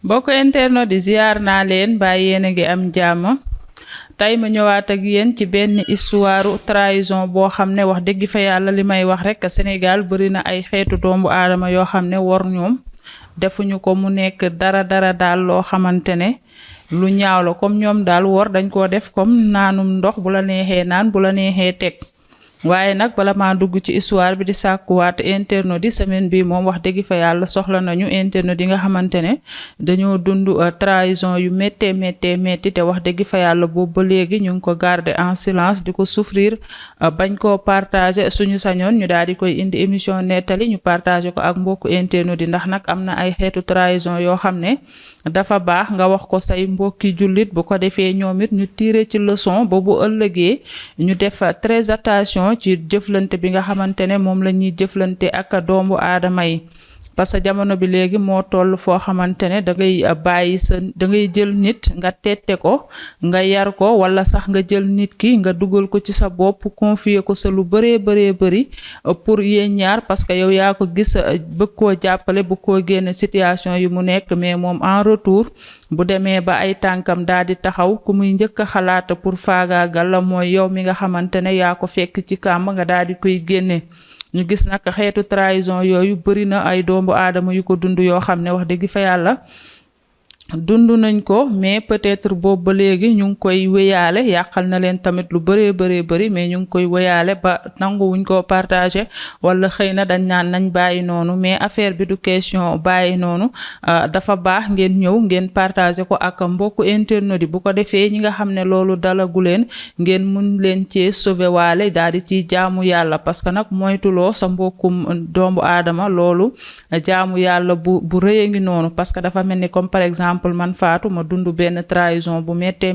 mbokk internet di ziar naa leen ba yéen a ngi am jàmm tey ma ñëwaat ak yéen ci benn histoire trahison boo xam ne wax dëgg fa yàlla li may wax rek Sénégal bëri na ay xeetu doomu aadama yoo xam ne war ñoom defuñu ko mu nekk dara daal loo xamante ne lu ñaaw la comme ñoom daal wor dañ koo def comme naanum ndox bu la neexee naan bu la neexee teg. waaye nag bala maa dugg ci histoire bi di sàkkuwaat internet di semaine bi moom wax dëgg fa yàlla soxla nañu internet yi nga xamante ne dañoo dund trahison yu métti te wax dëgg fa yàlla boobu ba léegi ñu ngi ko garder en silence di ko souffrir bañ koo partager suñu sañoon ñu daal di koy indi émission nettali ñu partager ko ak mbokku internet yi ndax nag am na ay xeetu trahison yoo xam ne dafa baax nga wax ko say mbokki jullit bu ko defee ñoom it ñu tirer ci leçon ba bu ëllëgee ñu def très attention ci jëflante bi nga xamante ne moom la ñuy jëflante ak doomu aadama yi parce que jamono bi léegi moo toll foo xamante ne da ngay bàyyi da ngay jël nit nga tette ko nga yar ko wala sax nga jël nit ki nga dugal ko ci sa bopp confier ko sa lu bëree bëri pour yéen ñaar parce que yow yaa ko gis bëgg koo jàppale bëgg koo génne situation yi mu nekk mais moom en retour bu demee ba ay tànkam daal di taxaw ku muy njëkk a xalaata pour faagaagal la mooy yow mi nga xamante ne yaa ko fekk ci kàmb nga daal di koy génne. ñu gis nag xeetu trahison yooyu bëri na ay doomu aadama yu ko dund yoo xam ne wax dëgg fa yàlla dund nañ ko mais peut-être boobu ba léegi ñu ngi koy wéyaale yàqal na leen tamit lu bëri mais ñu ngi koy wéyaale ba nanguwuñ ko partager wala xëy na dañ naan nañ bàyyi noonu mais affaire bi du question bàyyi noonu dafa baax ngeen ñëw ngeen partager ko ak mbokku internet yi bu ko defee ñi nga xam ne loolu dalagu leen ngeen mun leen cee sauver waale daal di ciy jaamu yàlla parce que nag moytuloo sa mbokkum doomu aadama loolu jaamu yàlla bu rëy a ngi noonu parce que dafa mel ni comme par exemple man Fatou ma dund benn trahison bu métti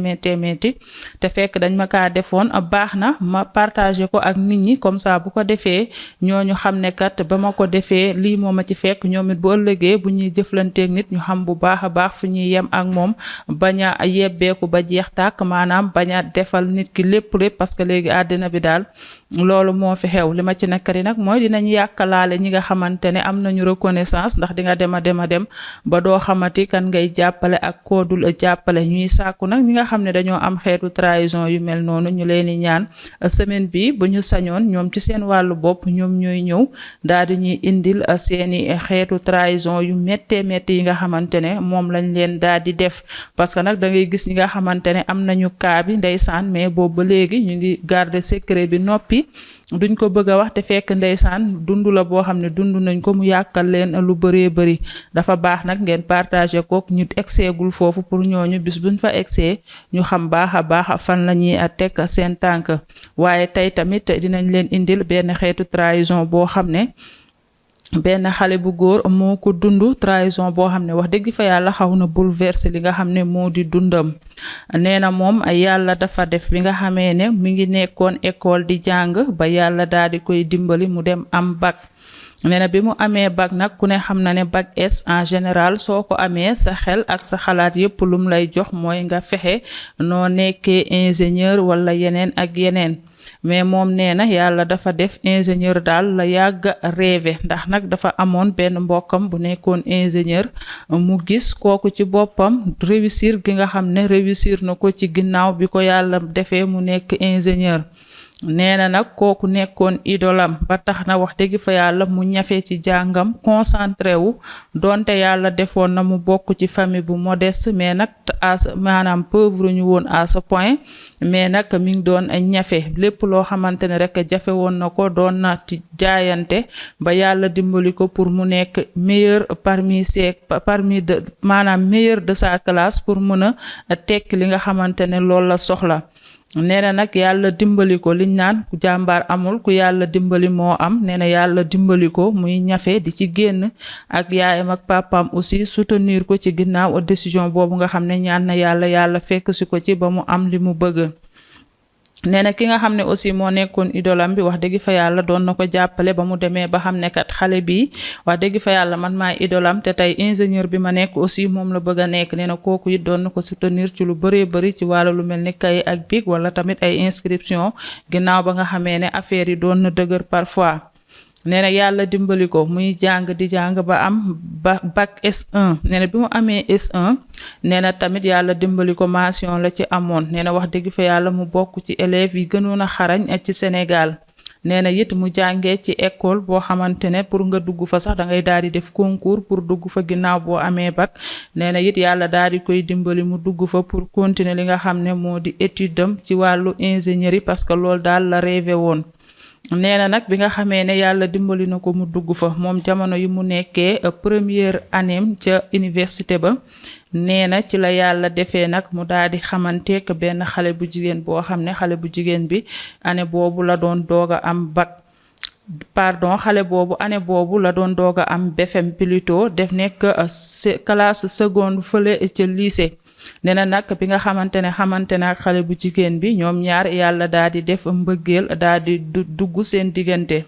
te fekk dañ ma kaa defoon baax na ma partager ko ak nit ñi comme ça bu ko defee ñooñu xam ne kat ba ma ko defee lii moo ma ci fekk ñoom it bu ëllëgee bu ñuy jëflanteeg nit ñu xam bu baax a baax fu ñuy yem ak moom bañ a yebbeeku ba jeex tàkk maanaam bañ a defal nit ki lépp parce que léegi àddina bi daal loolu moo fi xew li ma ci nekkari nag mooy dinañ yàkkalaale ñi nga xamante ne am nañu reconnaissance ndax di nga dem a dem ba doo xamati kan ngay jàppale ak koodul jàppale ñuy sàkku nag ñi nga xam ne dañoo am xeetu trahison yu mel noonu ñu leen di ñaan semaine bi bu ñu sañoon ñoom ci seen wàllu bopp ñoom ñooy ñëw daal di ñuy indil seeni xeetu trahison yu métti yi nga xamante ne moom lañ leen daal di def parce que nag da ngay gis ñi nga xamante ne am nañu kaa bi ndeysaan mais boobu ba léegi ñu ngi garder secret bi noppi duñ ko bëgg a wax te fekk ndeysaan dund la boo xam ne dund nañ ko mu yàkkal leen lu bëri dafa baax nag ngeen partager ko ñu egseegul foofu pour ñooñu bis buñ fa egsee ñu xam baax a baax fan la ñuy teg seen tànk waaye tey tamit dinañ leen indil benn xeetu trahison boo xam ne benn xale bu góor moo ko dund trahison boo xam ne wax dëgg fa yàlla xaw na bouleverser li nga xam ne moo di dundam nee na moom yàlla dafa def bi nga xamee ne mi ngi nekkoon école di jàng ba yàlla daal di koy dimbali mu dem am bac nee na bi mu amee bac nag ku ne xam na ne bac S en général soo ko amee sa xel ak sa xalaat yépp lum lay jox mooy nga fexe noo nekkee ingénieur wala yeneen ak yeneen mais moom nee na yàlla dafa def ingénieur daal la yàgg rêvé ndax nag dafa amoon benn mbokkam bu nekkoon ingénieur mu gis kooku ci boppam réussir gi nga xam ne réussir na ko ci ginnaaw bi ko yàlla defee mu nekk ingénieur nee na nag kooku nekkoon idolam ba tax na wax dëgg fa yàlla mu ñafe ci jàngam concentré wu donte yàlla defoon na mu bokk ci famille bu modeste mais nag maanaam pauvre ñu woon à ce point mais nag mi ngi doon ñafe lépp loo xamante ne rek jafe woon na ko doon na ci jaayante ba yàlla dimbali ko pour mu nekk meilleur parmi de maanaam meilleur de sa classe pour mën a tekki li nga xamante ne loolu la soxla nee na nag yàlla dimbali ko liñ naan ku jàmbaar amul ku yàlla dimbali moo am nee na yàlla dimbali ko muy ñafe di ci génn ak yaayam ak papaam aussi soutenir ko ci ginnaaw décision boobu nga xam ne ñaan na yàlla fekk si ko ci ba mu am li mu bëgg. nee na ki nga xam ne aussi moo nekkoon idolam bi wax dëgg fa yàlla doon na ko jàppale ba mu demee ba xam ne kat xale bi wax dëgg fa yàlla man maay idolam te tey ingénieur bi ma nekk aussi moom la bëgg a nekk nee na kooku it doon na ko soutenir ci lu bëri ci wàllu lu mel ni kay ak bic wala tamit ay inscription ginnaaw ba nga xamee ne affaire yi doon na dëgër parfois. nee na yàlla dimbali ko muy jàng di jàng ba am bac S1 nee na bi mu amee S1 nee na tamit yàlla dimbali ko mention la ci amoon nee na wax dëgg fa yàlla mu bokk ci élèves yi gënoon a xarañ ci Sénégal. nee na it mu jàngee ci école boo xamante ne pour nga dugg fa sax da ngay daal di def concours pour dugg fa ginnaaw boo amee bac nee na it yàlla daal di koy dimbali mu dugg fa pour continuer li nga xam ne moo di étude am ci wàllu ingénierie parce que loolu daal la rêvé woon. nee na nag bi nga xamee ne yàlla dimbali na ko mu dugg fa moom jamono yi mu nekkee première année ca université ba nee na ci la yàlla defee nag mu daal di xamanteek benn xale bu jigéen boo xam ne xale bu jigéen bi année boobu la doon doog a am bac xale boobu année boobu la doon doog a am BFEM plutôt def nekk classe seconde fële ca lycée. nee na nag bi nga xamante ne ak xale bu jigéen bi ñoom ñaar yàlla daal di def mbëggeel daal di dugg seen diggante.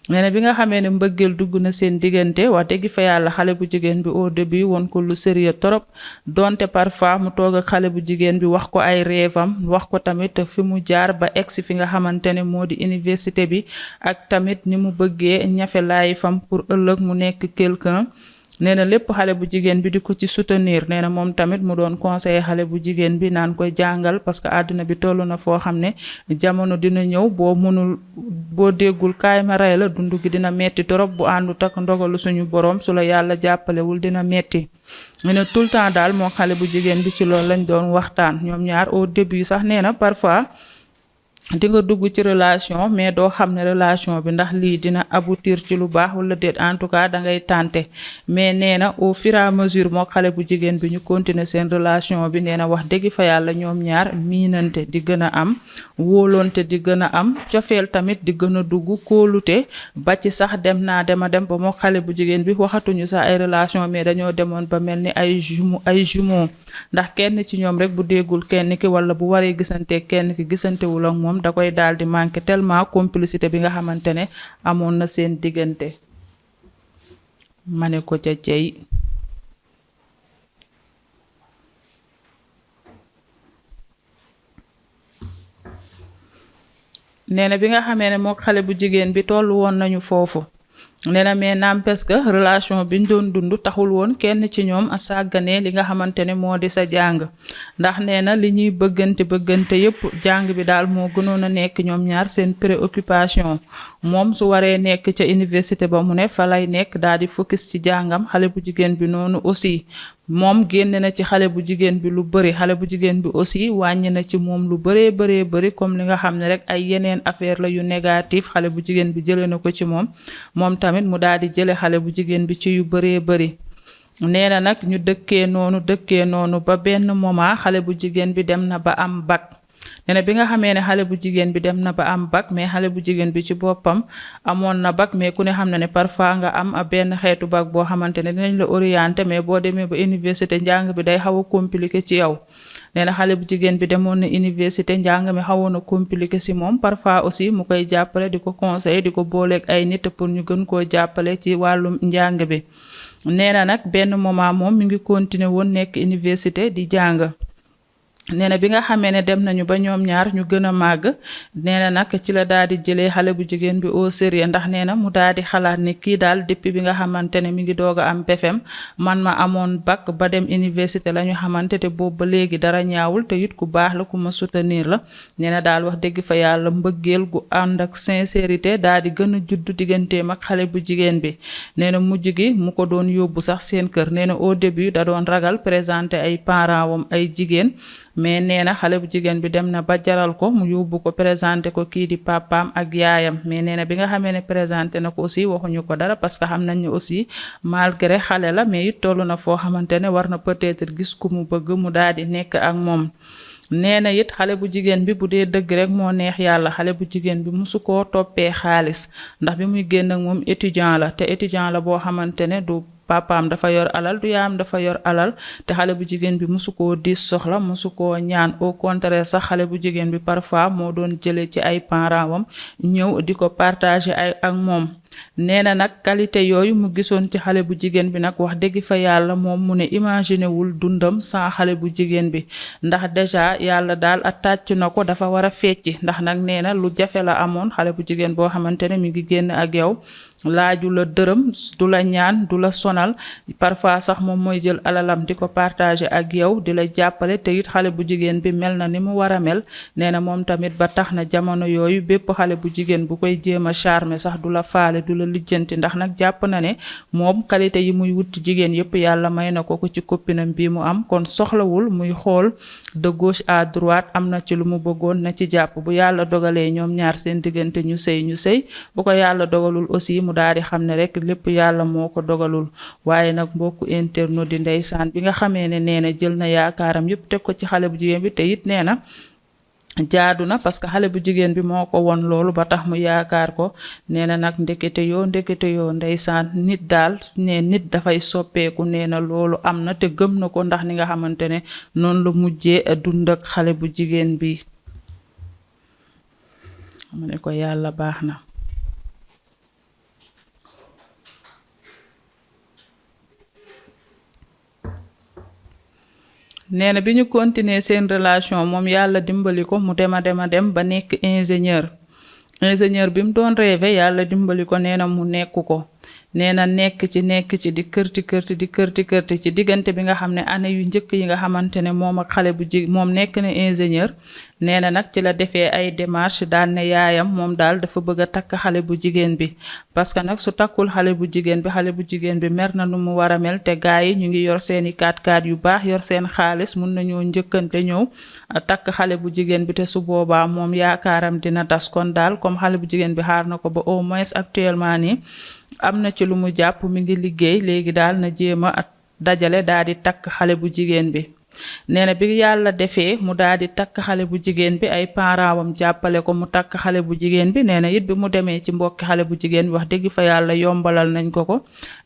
nee na bi nga xamee ne mbëggeel dugg na seen diggante wax dëgg fa yàlla xale bu jigéen bi au début woon ko lu sérieux trop donte parfois mu toog ak xale bu jigéen bi wax ko ay rêvam wax ko tamit fi mu jaar ba egsi fi nga xamante ne moo di université bi ak tamit ni mu bëggee ñafe laay fam pour ëllëg mu nekk quelqu'un. nee na lépp xale bu jigéen bi di ko ci soutenir nee na moom tamit mu doon conseiller xale bu jigéen bi naan koy jàngal parce que àdduna bi toll na foo xam ne jamono dina ñëw boo déggul kaay ma rey la dund gi dina metti torop bu àndut ak ndogalu suñu borom su la yàlla jàppalewul dina metti. nee na tout le temps daal moo xale bu jigéen bi ci loolu lañ doon waxtaan ñoom ñaar au début sax nee na parfois. di nga dugg ci relation mais doo xam ne relation bi ndax lii dina aboutir ci lu baax wala déet en tout cas da ngay tenter mais nee na au fur et à mesure moo xale bu jigéen bi ñu continuer seen relation bi nee na wax dëgg fa yàlla ñoom ñaar miinante di gën a am wóolonte di gën a am cofeel tamit di gën a dugg kóolute ba ci sax dem dem ba moo xale bu jigéen bi waxatuñu sax ay relation mais dañoo demoon ba mel ni ay jumeaux ndax kenn ci ñoom rek bu déggul kenn ki wala bu waree gisante kenn ki gisantewul ak moom da koy daal di manqué tellement complicité bi nga xamante ne amoon na seen diggante ma ne ko ca cey nee na bi nga xamee ne moo xale bu jigéen bi tollu woon nañu foofu nee na mais n'empêche que relation bi ñu doon dund taxul woon kenn ci ñoom a sàgganee li nga xamante ne moo di sa jàng ndax nee na li ñuy bëggante yépp jàng bi daal moo gënoon a nekk ñoom ñaar seen préoccupation moom su waree nekk ca université ba mu ne fa lay nekk daal di focus ci jàngam xale bu jigéen bi noonu aussi moom génne na ci xale bu jigéen bi lu bëri xale bu jigéen bi aussi wàññi na ci moom lu bëree bëri comme li nga xam ne rek ay yeneen affaire la yu négatif xale bu jigéen bi jëlee na ko ci moom tamit mu daal di jële xale bu jigéen bi ci yu bëree bëri nee na nag ñu dëkkee noonu ba benn moment xale bu jigéen bi dem na ba am bac nee na bi nga xamee ne xale bu jigéen bi dem na ba am bac mais xale bu jigéen bi ci boppam amoon na bac mais ku ne xam na ne parfois nga am benn xeetu bac boo xamante ne dinañ la orienté mais boo demee ba université njàng bi day xaw a compliqué ci yow nee na xale bu jigéen bi demoon na université njàng mi xawoon a compliqué si moom parfois aussi mu koy jàppale di ko conseiller di ko booleeg ay nit pour ñu gën koo jàppale ci wàllum njàng bi nee na nag benn moment moom mi ngi continuer woon nekk université di jàng nee na bi nga xamee ne dem nañu ba ñoom ñaar ñu gën a màgg nee na nag ci la daal di jëlee xale bu jigéen bi au sérieux ndax nee na mu daal di xalaat ne kii daal depuis bi nga xamante ne mi ngi doog a am BFEM man ma amoon bac ba dem université la ñu xamante te boobu ba léegi dara ñaawul te it ku baax la ku ma soutenir la nee na daal wax dëgg fa yàlla mbëggeel gu ànd ak sincérité daal di gën a judd digganteem ak xale bu jigéen bi nee na mujj gi mu ko doon yóbbu sax seen kër nee na au début da doon ragal présenter ay parents wam ay jigéen mais nee na xale bu jigéen bi dem na ba jaral ko mu yóbbu ko présenté ko kii di papaam ak yaayam mais nee na bi nga xamee ne présenté na ko aussi waxuñu ko dara parce que xam nañ ne aussi malgré xale la mais it toll na foo xamante ne war na peut-être gis ku mu bëgg mu daal di nekk ak moom. nee na it xale bu jigéen bi bu dee dëgg rek moo neex yàlla xale bu jigéen bi musu koo toppee xaalis ndax bi muy génn ak moom étudiant la te étudiant la boo xamante ne du papaam dafa yor alal du yaayam dafa yor alal te xale bu jigéen bi musu koo diis soxla musu koo ñaan au contraire sax xale bu jigéen bi parfois moo doon jële ci ay parents wam ñëw di ko partager ay ak moom nee na nag qualité yooyu mu gisoon ci xale bu jigéen bi nag wax dëgg fa yàlla moom mu ne imaginer wul dundam sans xale bu jigéen bi ndax déjà yàlla daal a tàcc na ko dafa war a fecci ndax nag nee na lu jafe la amoon xale bu jigéen boo xamante ne mi ngi génn ak yow laaju la dërëm du la ñaan du la sonal parfois sax moom mooy jël alalam di ko partager ak yow di la jàppale te it xale bu jigéen bi mel na ni mu war a mel nee na moom tamit ba tax na jamono yooyu bépp xale bu jigéen bu koy jéem a charmer sax du la faale du la lijjanti ndax nag jàpp na ne moom qualité yi muy wuti jigéen yépp yàlla may na ko ci copinam bi mu am kon soxlawul muy xool de gauche à droite am na ci lu mu bëggoon na ci jàpp bu yàlla dogalee ñoom ñaar seen diggante ñu sëy bu ko yàlla dogalul aussi mu daal di xam ne rek lépp yàlla moo ko dogalul waaye nag mbokku internet di ndeysaan bi nga xamee ne nee na jël na yaakaaram yépp teg ko ci xale bu jigéen bi te it nee na jaadu na parce que xale bu jigéen bi moo ko won loolu ba tax mu yaakaar ko nee na nag ndekete yoo ndeysaan nit daal ne nit dafay soppeeku nee na loolu am na te gëm na ko ndax ni nga xamante ne noonu la mujjee dund ak xale bu jigéen bi mu ne ko yàlla baax na. nee na bi ñu continuer seen relation moom yàlla dimbali ko mu dem a dem ba nekk ingénieur bi mu doon rêvé yàlla dimbali ko nee na mu nekk ko nee na nekk ci di kërti ci diggante bi nga xam ne année yu njëkk yi nga xamante ne moom ak xale bu jig moom nekk na ingénieur nee na nag ci la defee ay démarche daan ne yaayam moom daal dafa bëgg a takk xale bu jigéen bi parce que nag su takkul xale bu jigéen bi mer na nu mu war a mel te gaa yi ñu ngi yor seeni 4x4 yu baax yor seen xaalis mun nañoo njëkkante ñëw takk xale bu jigéen bi te su boobaa moom yaakaaram dina tas kon daal comme xale bu jigéen bi xaar na ko ba au moins actuellement nii am na ci lu mu jàpp mi ngi liggéey léegi daal na jéem a dajale daal di takk xale bu jigéen bi nee na bi yàlla defee mu daal di takk xale bu jigéen bi ay parents wam jàppale ko mu takk xale bu jigéen bi nee na it bi mu demee ci mbokki xale bu jigéen bi wax dëgg fa yàlla yombalal nañ ko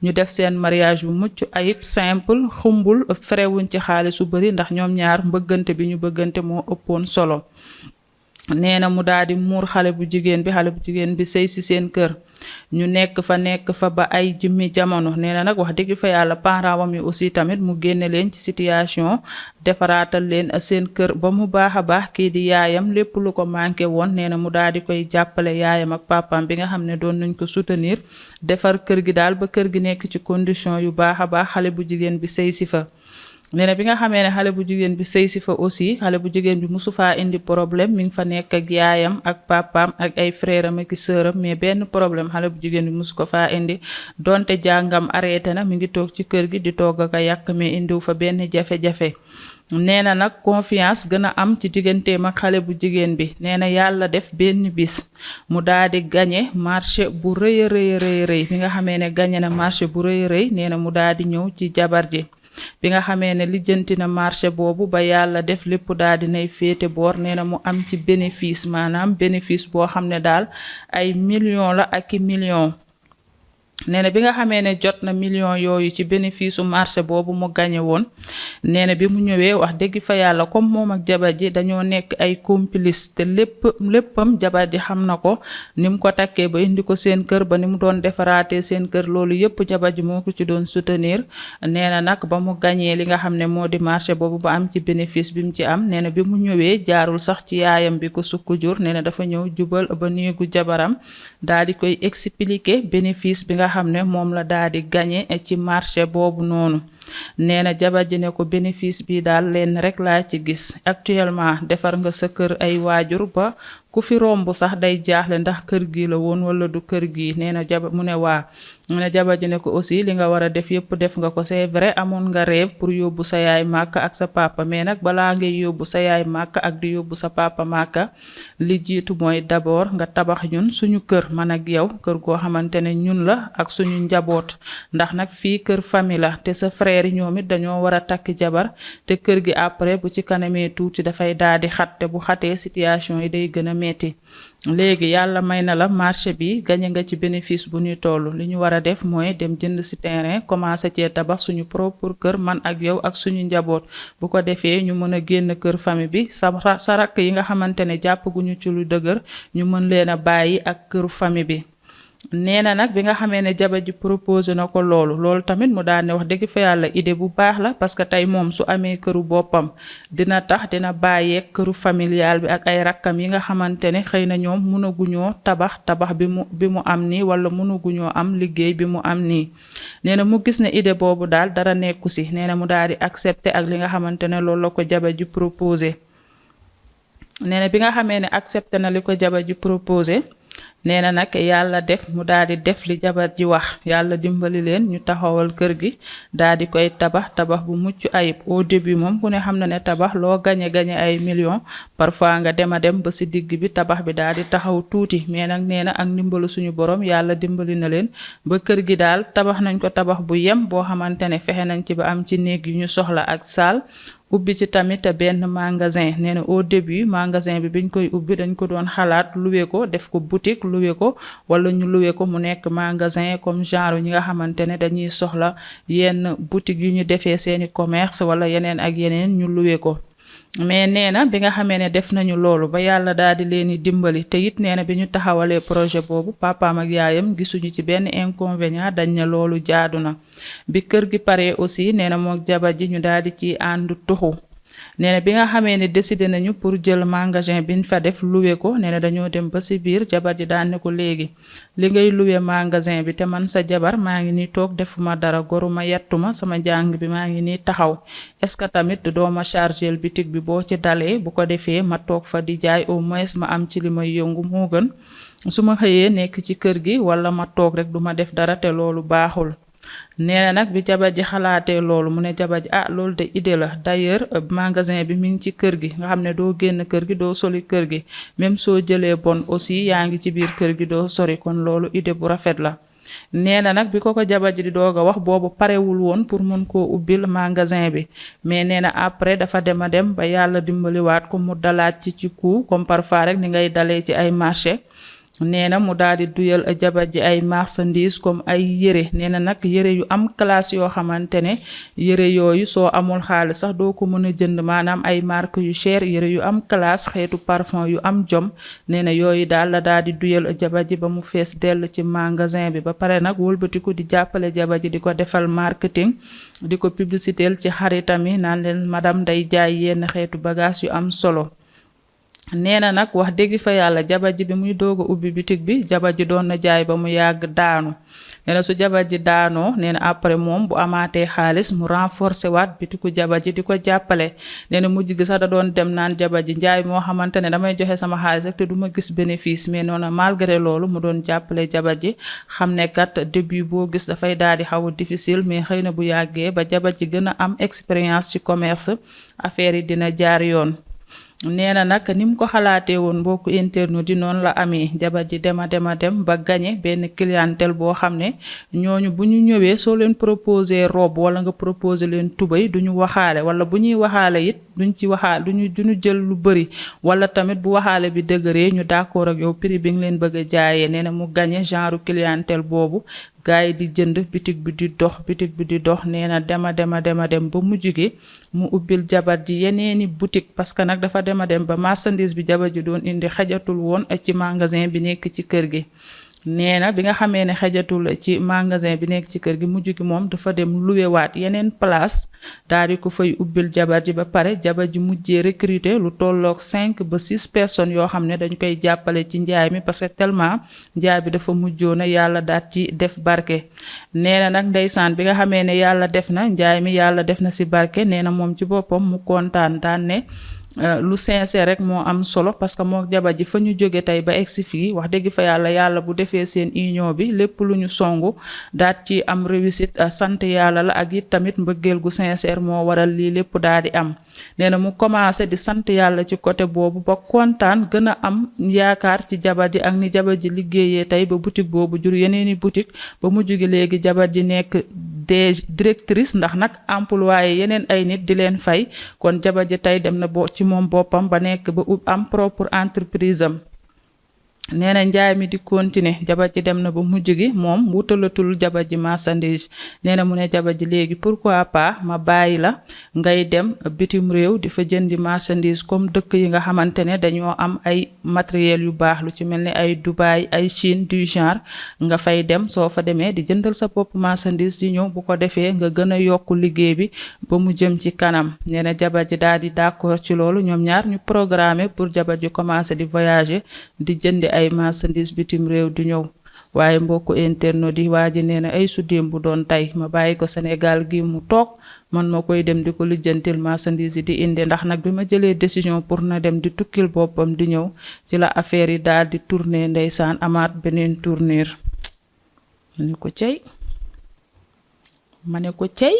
ñu def seen mariage bu mucc ayib simple xumbul ferewuñ ci xaalis su bari ndax ñoom ñaar mbëggante bi ñu bëggante moo ëppoon solo nee na mu daal di muur xale bu jigéen bi sëy si seen kër ñu nekk fa ba ay jimmi jamono nee na nag wax dëgg fa yàlla parents wam yi aussi tamit mu génne leen ci situation defaraatal leen seen kër ba mu baax a baax kii di yaayam lépp lu ko manqué woon nee na mu daal di koy jàppale yaayam ak papaam bi nga xam ne doon nañ ko soutenir defar kër gi daal ba kër gi nekk ci condition yu baax a baax xale bu jigéen bi sëy si fa nee na bi nga xamee ne xale bu jigéen bi sëy si fa aussi xale bu jigéen bi musu faa indi problème mi ngi fa nekk ak yaayam ak papaam ak ay frère am ak sœuram mais benn problème xale bu jigéen bi musu ko faa indi donte jàngam arrêté na mi ngi toog ci kër gi di togg ak a yàq mais indiw fa benn jafe-jafe nee na nag confiance gën a am ci digganteem ak xale bu jigéen bi nee na yàlla def benn bis mu daal di gagné marché bu rëy a rëy bi nga xamee ne gagné na marché bu rëy a rëy nee na mu daal di ñëw ci jabar ji bi nga xamee ne lijjanti na marché boobu ba yàlla def lépp daal dinay féete boor nee na mu am ci bénéfice maanaam bénéfice boo xam ne daal ay millions la ak i millions nee na bi nga xamee ne jot na millions yooyu ci bénéfice su marché boobu mu gañe woon nee na bi mu ñëwee wax dëgg fa yàlla comme moom ak jabar ji dañoo nekk ay complice te léppam jabar ji xam na ko ni mu ko takkee ba indi ko seen kër ba ni mu doon defaraatee seen kër loolu yépp jabar ji moo ko ci doon soutenir nee na nag ba mu gañee li nga xam ne moo di marché boobu ba am ci bénéfice bi mu ci am nee na bi mu ñëwee jaarul sax ci yaayam bi ko sukk jur nee na dafa ñëw jubal ba néegu jabaram daal di koy expliquer bénéfice bi nga xam ne moom la daal di gagné ci marché boobu noonu nee na jabar ji ne ko bénéfice bi daal leen rek laa ci gis actuellement defar nga sa kër ay waajur ba ku fi romb sax day jaaxle ndax kër gi la woon wala du kër gi nee na jabar mu ne waa mu ne jabar ji ne ko aussi li nga war a def yépp def nga ko c'est vrai amoon nga rêve pour yóbbu sa yaay màkk ak sa papa mais nag balaa ngay yóbbu sa yaay màkk ak di yóbbu sa papa màkk li jiitu mooy d'abord nga tabax ñun suñu kër man ak yow kër goo xamante ne ñun la ak suñu njaboot ndax nag fii kër famille la te sa frère yi ñoom it dañoo war a takk jabar te kër gi après bu ci kanamee tuuti dafay daal di xat te bu xatee situation yi day gën a metti léegi yàlla may na la marché bi gañe nga ci bénéfice bu ñuy toll li ñu war a def mooy dem jënd ci terrain commencé cee tabax suñu propre kër man ak yow ak suñu njaboot bu ko defee ñu mën a génn kër famille bi sa rakk yi nga xamante ne jàpp guñu ci lu dëgër ñu mën leen a bàyyi ak këru famille bi nee na nag bi nga xamee ne jabar ji proposé na ko loolu tamit mu daal ne wax dëgg fa yàlla idée bu baax la parce que tey moom su amee këru boppam dina tax dina bàyyeeg këru familial bi ak ay rakkam yi nga xamante ne xëy na ñoom mënaguñoo tabax bi mu am nii wala mënaguñoo am liggéey bi mu am nii. nee na mu gis ne idée boobu daal dara nekku si nee na mu daal di accepter ak li nga xamante ne loolu la ko jabar ji proposé. nee na bi nga xamee ne accepté na li ko jabar ji proposé nee na nag yàlla def mu daal di def li jabar ji wax yàlla dimbali leen ñu taxawal kër gi daal di koy tabax bu mucc ayib. au début moom ku ne xam na ne tabax loo gañe ay millions parfois nga dem ba si digg bi tabax bi daal di taxaw tuuti mais nag nee na ak ndimbalu suñu borom yàlla dimbali na leen ba kër gi daal tabax nañ ko tabax bu yem boo xamante ne fexe nañ ci ba am ci néeg yu ñu soxla ak saal. ubbi ci tamit benn magasin nee na au début magasin bi biñ koy ubbi dañ ko doon xalaat loué ko def ko boutique loué ko wala ñu loué ko mu nekk magasin comme genre ñi nga xamante ne dañuy soxla yenn boutique yu ñu defee seeni commerce wala yeneen ak yeneen ñu loué ko. mais nee na bi nga xamee ne def nañu loolu ba yàlla daal di leen di dimbali te it nee na bi ñu taxawalee projet boobu papaam ak yaayam gisuñu ci benn inconvénient dañ ne loolu jaadu na. bi kër gi paree aussi nee na mook jabar ji ñu daal di ci ànd tuxu. nee na bi nga xamee ne décidé nañu pour jël magasin biñ fa def loué ko nee na dañoo dem ba si biir jabar ji daan ne ko léegi li ngay loué magasin bi te man sa jabar maa ngi nii toog defuma dara goruma yettuma sama jàng bi maa ngi nii taxaw est-ce que tamit dooma chargel bitig bi boo ci dalee bu ko defee ma toog fa di jaay au moins ma am ci li may yëngu moo gën su ma xëyee nekk ci kër gi wala ma toog rek duma def dara te loolu baaxul. nee na nag bi jabar ji xalaatee loolu mu ne jabar ji loolu de idée la d'ailleurs magasin bi mi ngi ci kër gi nga xam ne doo génn kër gi doo soli kër gi même soo jëlee bon aussi yaa ngi ci biir kër gi doo sori kon loolu idée bu rafet la. nee na nag bi ko jabar ji di doog a wax boobu parewul woon pour mun koo ubbil magasin bi mais nee na après dafa dem ba yàlla dimbaliwaat ko mu dalaat ci coup comme parfois rek ni ngay dalee ci ay marché. nee na mu daal di duyal jabar ji ay marchandises comme ay yére nee na nag yére yu am classe yoo xamante ne yére yooyu soo amul xaalis sax doo ko mën a jënd maanaam ay marque yu cher yére yu am classe xeetu parfum yu am jom nee na yooyu daal la daal di duyal jabar ji ba mu fees dell ci magasin bi ba pare nag wëlbatiku di jàppale jabar ji di ko defal marketing di ko publicitéel ci xaritam yi naan leen madame day jaay yenn xeetu bagage yu am solo. nee na nag wax dëgg fa yàlla jabar ji bi muy doog a ubbi bitig bi jabar ji doon na jaay ba mu yàgg daanu nee na su jabar ji daanoo nee na après moom bu amaatee xaalis mu renforcer waat bitigu jabar ji di ko jàppale nee na mujj gi sax da doon dem naan jabar ji njaay moo xamante ne damay joxe sama xaalis rek te du ma gis bénéfice mais noonu malgré loolu mu doon jàppale jabar ji xam ne kat début boo gis dafay daal di xaw a difficile mais xëy na bu yàggee ba jabar ji gën a am expérience ci commerce affaire yi dina jaar yoon. nee na nag ni mu ko xalaatee woon mbokku internet di noonu la amee jabar ji dem ba gagné benn clientèle boo xam ne ñooñu bu ñu ñëwee soo leen proposé robe wala nga proposé leen tubéy duñu waxaale wala bu ñuy waxaale it duñu jël lu bëri wala tamit bu waxaale bi dëgëree ñu d'accord ak yow prix bi nga leen bëgg a jaayee nee na mu gagné genre clientèle boobu. gaay yi di jënd bitig bi di dox nee na dem ba mujj gi mu ubbil jabar ji yeneeni boutique parce que nag dafa dem ba marchandise bi jabar ji doon indi xajatul woon ci magasin bi nekk ci kër gi. nee na bi nga xamee ne xajatul ci magasin bi nekk ci kër gi mujj gi moom dafa dem luwewaat yeneen place daal di ko fay ubbil jabar ji ba pare jabar ji mujjee recruter lu tolloog 5 ba 6 personnes yoo xam ne dañ koy jàppale ci njaay mi parce que tellement njaay bi dafa mujjoona yàlla daat ci def barke. nee na nag ndeysaan bi nga xamee ne yàlla def na njaay mi yàlla def na si barke nee na moom ci boppam mu kontaan daan ne lu sincère rek moo am solo parce que moo jabar ji fa ñu jóge tey ba egsi fii wax dëgg fa yàlla bu defee seen union bi lépp lu ñu songu daat ci am réussite sant yàlla la ak it tamit mbëggeel gu sincère moo waral lii lépp daal di am. nee na mu commencé di sant yàlla ci côté boobu ba kontaan gën a am yaakaar ci jabar ji ak ni jabar ji liggéeyee tey ba boutique boobu jur yeneeni boutique ba mujj gi léegi jabar ji nekk directrice ndax nag employé yeneen ay nit di leen fay kon jabar ji tey dem na ci moom boppam ba nekk ba am propre entreprise am. nee na njaay mi di continuer jabar ji dem na ba mujj gi moom wutalatul jabar ji marchandise nee na mu ne jabar ji léegi pourquoi pas ma bàyyi la ngay dem bitim réew di fa jëndi marchandise comme dëkk yi nga xamante ne dañoo am ay matériel yu baax lu ci mel ni ay Dubaï ay Chine du genre nga fay dem soo fa demee di jëndal sa bopp marchandise di ñëw bu ko defee nga gën a yokk liggéey bi ba mu jëm ci kanam nee na jabar ji daal di d'accord ci loolu ñoom ñaar ñu programmer pour jabar ji commencer di voyager di jëndi ay marchandise bitim réew di ñëw waaye mbokku internet yi waa ji nee na ay su démb bu doon tey ma bàyyi ko Sénégal gi mu toog man ma koy dem di ko lijjantil marchandise yi di indi ndax nag bi ma jëlee décision pour na dem di tukkil boppam di ñëw ci la affaire yi daal di tourner ndeysaan amaat beneen tournure ma ne ko cey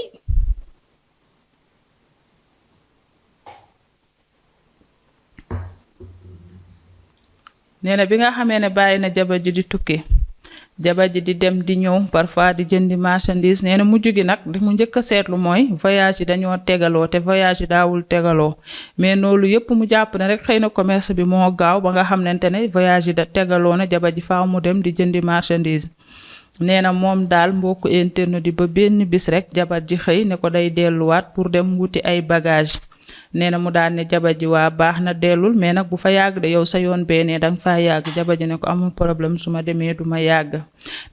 nee na bi nga xamee ne bàyyi na jabar ji di tukki jabar ji di dem di ñëw parfois di jëndi marchandise nee na mujj gi nag li mu njëkk a seetlu mooy voyage yi dañoo tegaloo te voyage yi daawul tegaloo mais loolu yëpp mu jàpp ne rek xëy na commerce bi moo gaaw ba nga xamante ne voyage yi da tegaloo na jabar ji faaw mu dem di jëndi marchandise nee na moom daal mbokku internet di ba benn bis rek jabar ji xëy ne ko day delluwaat pour dem wuti ay bagage nee na mu daal ne jabar ji waa baax na dellul mais nag bu fa yàgg de yow sa yoon beenee danga faa yàgg jabar ji ne ko amul problème su ma demee du ma yàgg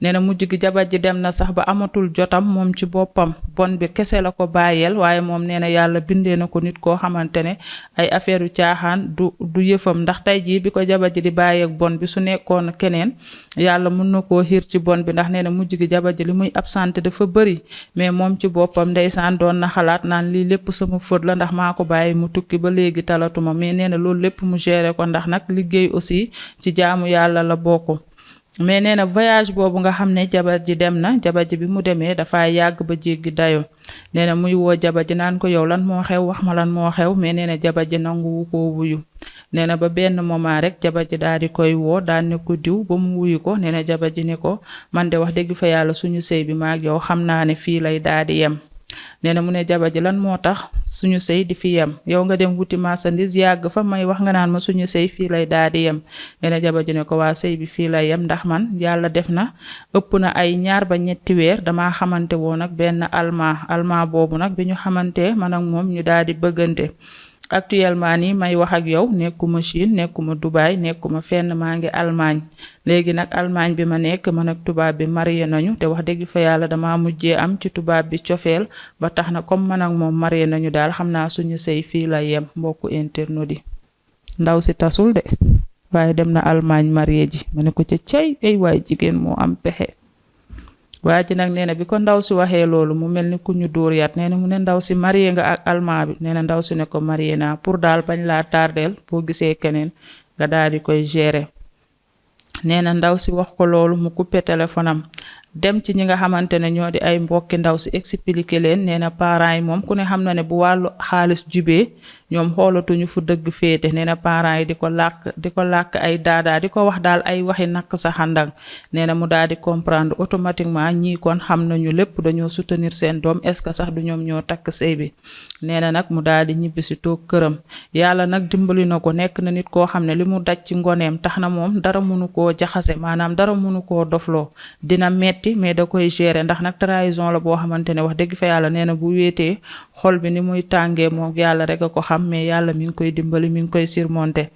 nee na mujj gi jabar ji dem na sax ba amatul jotam moom ci boppam bon bi kese la ko bàyyeel waaye moom nee na yàlla bindee na ko nit koo xamante ne ay affaire yu caaxaan du yëfam ndax tey jii bi ko jabar ji di bàyyeeg bon bi su nekkoon keneen yàlla mun na koo xiir ci bon bi ndax nee na mujj gi jabar ji li muy absenté dafa bëri mais moom ci boppam ndeysaan doon na xalaat naan lii lépp sama faute la ndax maa ko bàyyi mu tukki ba léegi talatuma mais nee na loolu lépp mu géré ko ndax nag liggéey aussi ci jaamu yàlla la bokk mais nee na voyage boobu nga xam ne jabar ji dem na jabar ji bi mu demee dafa yàgg ba jéggi dayo nee na muy woo jabar ji naan ko yow lan moo xew wax ma lan moo xew mais nee na jabar ji nanguwu koo wuyu nee na ba benn moment rek jabar ji daal di koy woo daan ne ko diw ba mu wuyu ko nee na jabar ji ne ko man de wax dëgg fa yàlla suñu sëy bi maag yow xam naa ne fii lay daal di yem nee na mu ne jabar ji lan moo tax suñu sëy di fi yem yow nga dem wuti marchandise yàgg fa may wax nga naan ma suñu sëy fii lay daal di yem nee na jabar ji ne ko waa sëy bi fii lay yem ndax man yàlla def na ëpp na ay 2 ba 3 weer damaa xamante woon ak benn allemand boobu nag bi ñu xamante man ak moom ñu daal di bëggante actuellement nii may wax ak yow nekkuma Chine nekkuma Dubaï nekkuma fenn maa ngi Allemagne léegi nag Allemagne bi ma nekk man ak tubaab bi marié nañu te wax dëgg fa yàlla dama mujjee am ci tubaab bi cofeel ba tax na comme man ak moom marié nañu daal xam naa suñu sëy fii la yem mbokku internet yi ndaw si tasul de waaye dem na Allemagne marié ji ma ne ko ca cey ay waay jigéen moo am pexe waa ji nag nee na bi ko ndaw si waxee loolu mu mel ni ku ñu dóor yat nee na mu ne ndaw si marié nga ak allemand bi nee na ndaw si ne ko marié naa pour daal bañ laa tardeel boo gisee keneen nga daal di koy gérer nee na ndaw si wax ko loolu mu coupé téléphone am dem ci ñi nga xamante ne ñoo di ay mbokki ndaw si expliquer leen nee na parents yi moom ku ne xam na ne bu wàllu xaalis jubee ñoom xoolatuñu fu dëgg féete nee na parents yi di ko làkk ay daadaa di ko wax daal ay waxi nakk sa xandang nee na mu daal di comprendre automatiquement ñii kon xam nañu lépp dañoo soutenir seen doom est-ce que sax du ñoom ñoo takk sëy bi nee na nag mu daal di ñibbi si toog këram yàlla nag dimbali na ko nekk na nit koo xam ne li mu daj ci ngoneem tax na moom dara mënu koo jaxase maanaam dara mënu koo dofloo dina metti mais da koy gérer ndax nag trahison la boo xamante ne wax dëgg fa yàlla nee na bu wéetee xol bi ni muy tàngee moom yàlla rek a ko xam mais yàlla mi ngi koy dimbali mi ngi koy surmonter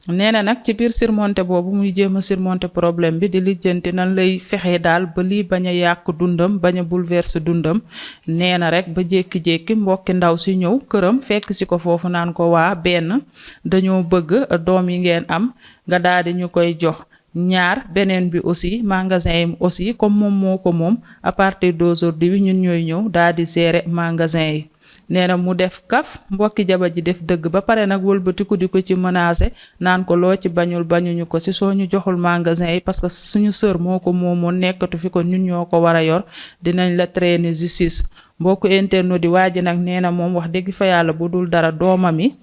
nee na nag ci biir surmonter boobu muy jéem a surmonter problème bi di lijjanti nan lay fexe daal ba lii bañ a yàq dundam bañ a bouleverser dundam nee na rek ba jékki-jékki mbokki ndaw si ñëw këram fekk si ko foofu naan ko waa benn dañoo bëgg doom yi ngeen am nga daal di ñu koy jox ñaar beneen bi aussi magasin yi aussi comme moom moo ko moom à partir d'aujourd'hui ñun ñooy ñëw daal di gérer magasin yi nee na mu def kaf mbokki jabar ji def dëgg ba pare nag wëlbatiku di ko ci menacer naan ko loo ci bañuñu ko si soo ñu joxul magasin yi parce que suñu sœur moo ko moomoon nekkatu fi ko ñun ñoo ko war a yor dinañ la traîner justice mbokku internet di waa ji nag nee na moom wax dëgg fa yàlla bu dul dara doomam yi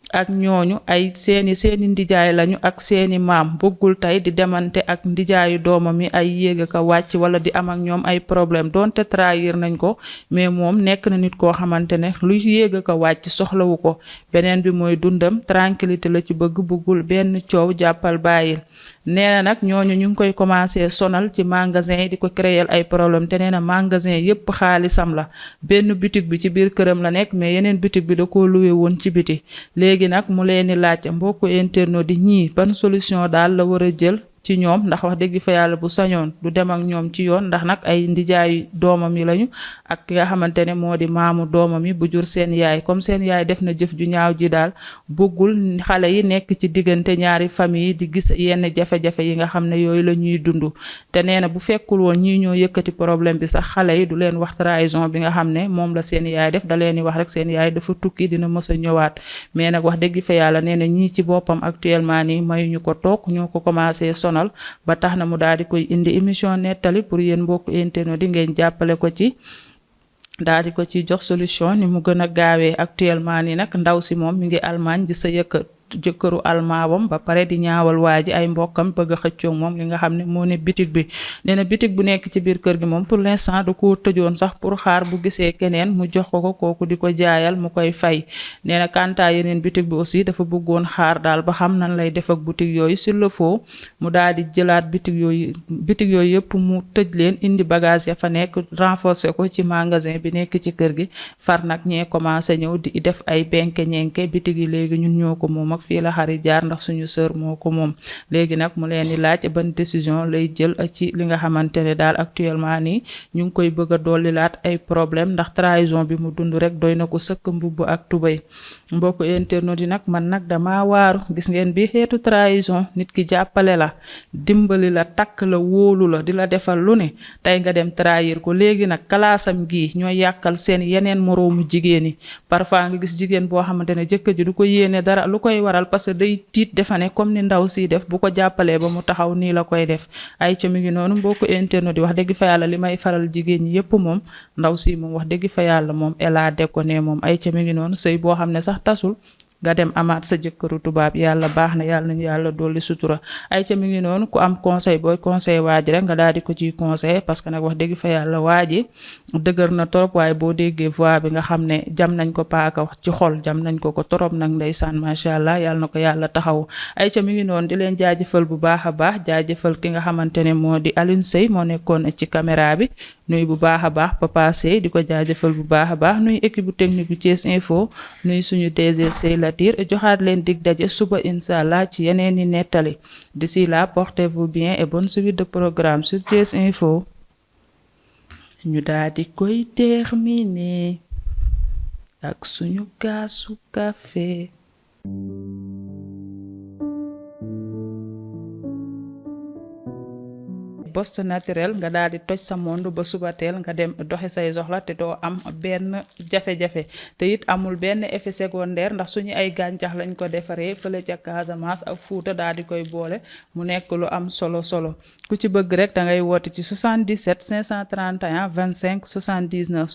ak ñooñu ay seeni ndijaay lañu ak seeni maam bëggul tey di demante ak ndijaayu doomam yi ay yéeg ka wàcc wala di am ak ñoom ay problème donte trahir nañ ko mais moom nekk na nit koo xamante ne luy yéeg ka wàcc soxlawu ko. beneen bi mooy dundam tranquillité la ci bëggul benn coow jàppal bàyyil. nee na nag ñooñu ñu ngi koy commencé sonal ci magasin yi di ko créer ay problème te nee na magasin yépp xaalisam la. benn boutique bi ci biir këram la nekk mais yeneen boutique bi da koo luwe woon ci biti. léegi nag mu leen di laaj mbokku internet di ñii ban solution daal la war a jël ci ñoom ndax wax dëgg fa yàlla bu sañoon du dem ak ñoom ci yoon ndax nag ay ndijaayu doomam yi lañu ak ki nga xamante ne moo di maamu doomam yi bu jur seen yaay comme seen yaay def na jëf ju ñaaw ji daal bëggul xale yi nekk ci diggante ñaari famille yi di gis yenn jafe-jafe yi nga xam ne yooyu la ñuy dund. te nee na bu fekkul woon ñii ñoo yëkkati problème bi sax xale yi du leen wax trahison bi nga xam ne moom la seen yaay def da leen di wax rek seen yaay dafa tukki dina mës a ñëwaat. mais nag wax dëgg fa yàlla nee na ñii ci boppam actuellement nii mayuñu ko toog ñoo ko commencé ba tax na mu daal di koy indi émission nettali pour yéen mbokk internet di ngeen jàppale ko ci daal di ko ci jox solution ni mu gën a gaawee. actuellement nii nag ndaw si moom mi ngi Allemagne di sa jëkkëru almaawam ba pare di ñaawal waa ji ay mbokkam bëgg a xëccoog moom li nga xam ne moo ne bitig bi. nee na bitig bu nekk ci biir kër gi moom pour l'instant da koo tëjoon sax pour xaar bu gisee keneen mu jox ko kooku di ko jaayal mu koy fay. nee na kanta yeneen bitig bi aussi dafa bëggoon xaar daal ba xam nan lay def ak bitig yooyu s'il le faut mu daal di jëlaat bitig yooyu yëpp mu tëj leen indi bagage ya fa nekk renforcer ko ci magasin bi nekk ci kër gi far nag ñee commencé ñëw di def ay benke ñenke bitig yi léegi ñun ñoo ko moom fii la xari jaar ndax suñu sœur moo ko moom. léegi nag mu leen di laaj ban décision lay jël ci li nga xamante ne daal actuellement nii ñu ngi koy bëgg a dolli laat ay problème ndax trahison bi mu dund rek doy na ko sëkk mbubb ak tubéy. mbokk internet yi nag man nag dama waaru gis ngeen bi xeetu trahison nit ki jàppale la dimbali la takk la wóolu la di la defal lu ne tey nga dem trahir ko. léegi nag kalaasam gii ñooy yàqal seen yeneen moroomu jigéen yi. parfois nga gis jigéen boo xamante ne jëkkër ji du ko yéene dara lu koy waral parce que day tiit defa ne comme ni ndaw si def bu ko jàppalee ba mu taxaw nii la koy def. ay ca mi ngi noonu mbokku internet yi wax dëgg fa yàlla li may faral jigéen ñi yépp moom ndaw si moom wax dëgg fa yàlla moom elle a déconné moom. ay ca mi ngi noonu sëy boo xam ne sax tasul nga dem amaat sa jëkkëru tubaab yàlla baax na yàlla nañu yàlla dolli sutura. ay ca mi ngi noonu ku am conseil booy conseil waa ji rek nga daal di ko ciy conseil parce que nag wax dëgg fa yàlla waa ji dëgër na torop waaye boo déggee voix bi nga xam ne jam nañ ko paaka wax ci xol jam nañ ko torop nag ndeysaan macha allah yàlla na ko yàlla taxaw. ay ca mi ngi noonu di leen jaajëfal bu baax a baax jaajëfal ki nga xamante ne moo di Alioune Seye moo nekkoon ci caméra bi nuy bu baax a baax Papa Seye di ko jaajëfal bu baax a baax nuy équipe bu technique bu Thiès Info nuy suñu DG Latir joxaat leen dig daje suba inshallah ci yeneen i nettali. d'ici là portez-vous bien et bonne suite de programme sur Thiès Info. ñu daal di koy terminer ak suñu kaasu café. Boss Naturel nga daal di toj sa monde ba suba teel nga dem doxi say soxla te doo am benn jafe-jafe te it amul benn effet secondaire ndax suñu ay gàncax lañ ko defaree fële ca Casamance ak Fuuta daal di koy boole mu nekk lu am solo ku ci bëgg rek da ngay woote ci 77 531 25 79